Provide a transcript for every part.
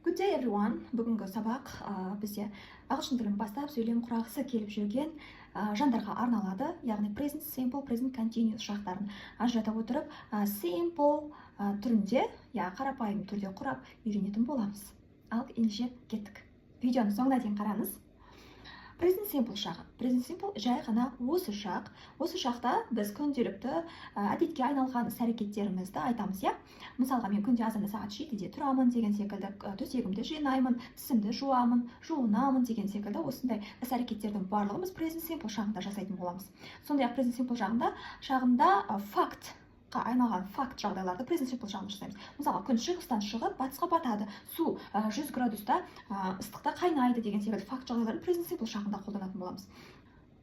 Good day, everyone! Бүгінгі сабақ бізде ағылшын тілін бастап, сөйлем құрағысы келіп жүрген жандарға арналады. Яғни present simple, present continuous шақтарын ажырата отырып, simple түрінде, я қарапайым түрде құрап үйренетін боламыз. Ал ендеше кеттік. Видеоны соңына дейін қараңыз. Present simple шағы. Present simple жай ғана осы шақ. Осы шақта біз күнделікті әдетке айналған іс әрекеттерімізді айтамыз, иә. Мысалға, мен күнде азанда сағат 7-де тұрамын деген секілді, төсегімді жинаймын, тісімді жуамын, жуынамын деген секілді осындай іс әрекеттердің барлығын біз present simple шағында жасайтын боламыз. Сондай ақ present simple шағында фактқа айналған факт жағдайларды present simple шағында жасаймыз. Мысалға, күн шығыстан шығып, батысқа батады, су 100 градуста ыстықта қайнайды деген секілді факт жағдайларды present simple шағында қолданатын боламыз.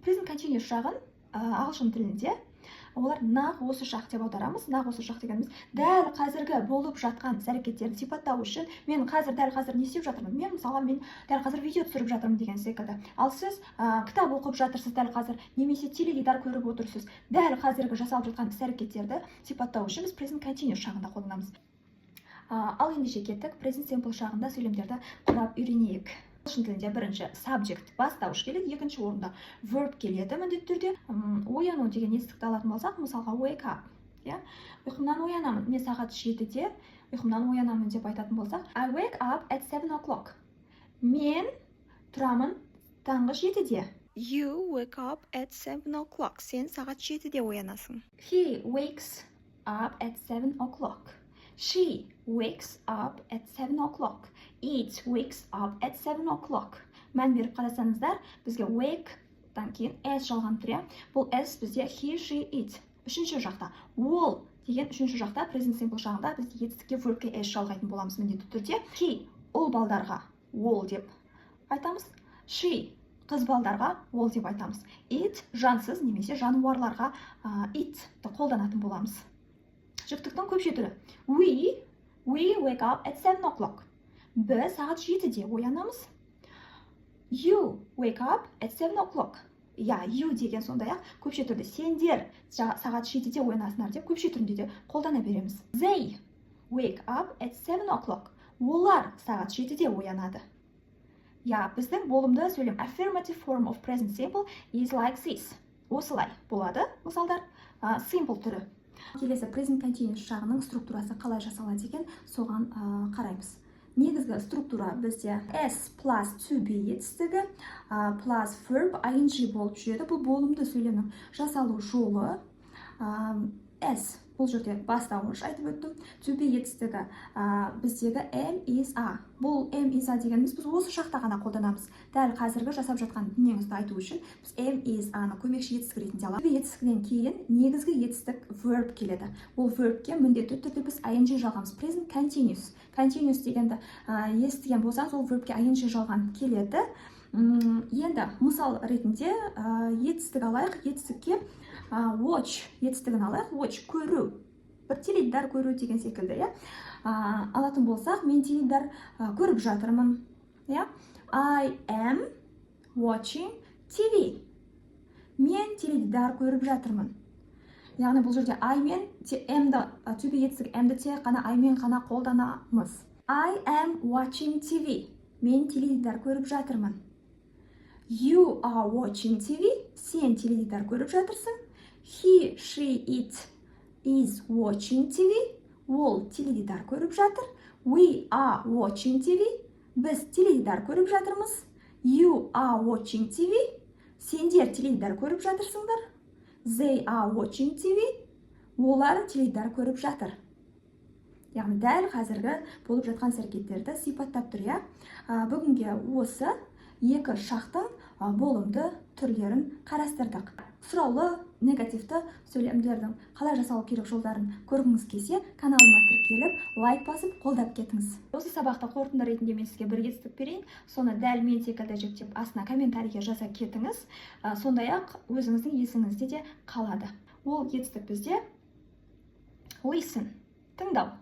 Present continuous шағын ағылшын тілінде олар нақ осы шақ деп аударамыз. Нақ осы шақ дегеніміз дәл қазіргі болып жатқан іс әрекеттерді сипаттау үшін. Мен қазір, дәл қазір не істеп жатырмын? Мен, мысалға, мен дәл қазір видео түсіріп жатырмын деген секілді. Ал сіз кітап оқып жатырсыз дәл қазір немесе теледидар көріп отырсыз. Дәл қазіргі жасалып жатқан іс әрекеттерді сипаттау үшін біз present continuous шағында қолданамыз. Ал ендеше кеттік, present simple шағында сөйлемдерді құрап үйренейік. Ағылшын тілінде бірінші subject, бастауыш келеді, екінші орында verb келеді міндетті түрде. Ояну деген етістікті алатын болсақ, мысалға, wake up, иә, ұйқымнан оянамын. Мен сағат 7-де ұйқымнан оянамын деп айтатын болсақ, I wake up at 7 o'clock. Мен тұрамын таңғы 7-де. You wake up at 7 o'clock. Сен сағат 7-де оянасың. He wakes up at 7 o'clock. She wakes up at 7 o'clock. It wakes up at 7 o'clock. Мән беріп қарасаңыздар, бізге wake-тан кейін s жалғанып тұр, иә. Бұл s бізде he, she, it. Үшінші жақта. Ол деген үшінші жақта present simple шағында біз етістікке, verbке s жалғайтын боламыз міндетті түрде. He ұл балдарға ол деп айтамыз. She қыз балдарға ол деп айтамыз. It жансыз немесе жануарларға it-ті қолданатын боламыз. Жіктіктің көпше түрі. We wake up at 7 o'clock. Біз сағат 7-де оянамыз. You wake up at 7 o'clock. Я, you деген сондай ақ көпше түрде сендер сағат 7-де оянасыңдар деп көпше түрінде де қолдана береміз. They wake up at 7 o'clock. Олар сағат 7-де оянады. Я, біздің болымды сөйлем affirmative form of present simple is like this. Осылай болады мысалдар. Simple түрі. Келесі present continuous шағының структурасы қалай жасалады екен, соған қараймыз. Негізгі структура бізде s plus to be етістігі plus verb ing болып жүреді. Бұл болымды сөйлемнің жасалу жолы. S бұл жерде бастауыш, айтып өттім. To be етістігі біздегі am, is, are. Бұл am, is, are дегеніміз біз осы шақта ғана қолданамыз. Дәл қазіргі жасап жатқан дүниеңізді айту үшін біз am, is, are-ны көмекші етістік ретінде аламыз. To be етістігінен кейін негізгі етістік verb келеді. Ол verbке міндетті түрде біз ing жалғамыз. Present continuous. Continuous дегенді естіген болсаңыз, ол verbке ing жалған келеді. Енді мысал ретінде етістік алайық. Етістікке watch етістігін алайық. Watch көру, бір теледидар көру деген секілді, иә. Алатын болсақ, мен теледидар көріп жатырмын, иә. I am watching TV. Мен теледидар көріп жатырмын. Яғни бұл жерде I мен am-ді, to be етістік am-ді тек қана I мен ғана қолданамыз. I am watching TV. Мен теледидар көріп жатырмын. You are watching TV. Сен теледидар көріп жатырсың. He, she, it is watching TV. Ол теледидар көріп жатыр. We are watching TV. Біз теледидар көріп жатырмыз. You are watching TV. Сендер теледидар көріп жатырсыңдар. They are watching TV. Олар теледидар көріп жатыр. Яғни дәл қазіргі болып жатқан іс әрекеттерді сипаттап тұр, иә. Бүгінге осы екі шақтың болымды түрлерін қарастырдық. Сұраулы негативті сөйлемдердің қалай жасалу керек жолдарын көргіңіз келсе, каналыма тіркеліп, лайк басып, қолдап кетіңіз. Осы сабақта қорытынды ретінде мен сізге бір етістік берейін. Соны дәл мен секілді жіктеп, астына комментарийге жаза кетіңіз. Сондай ақ өзіңіздің есіңізде де қалады. Ол етістік бізде listen, тыңдау.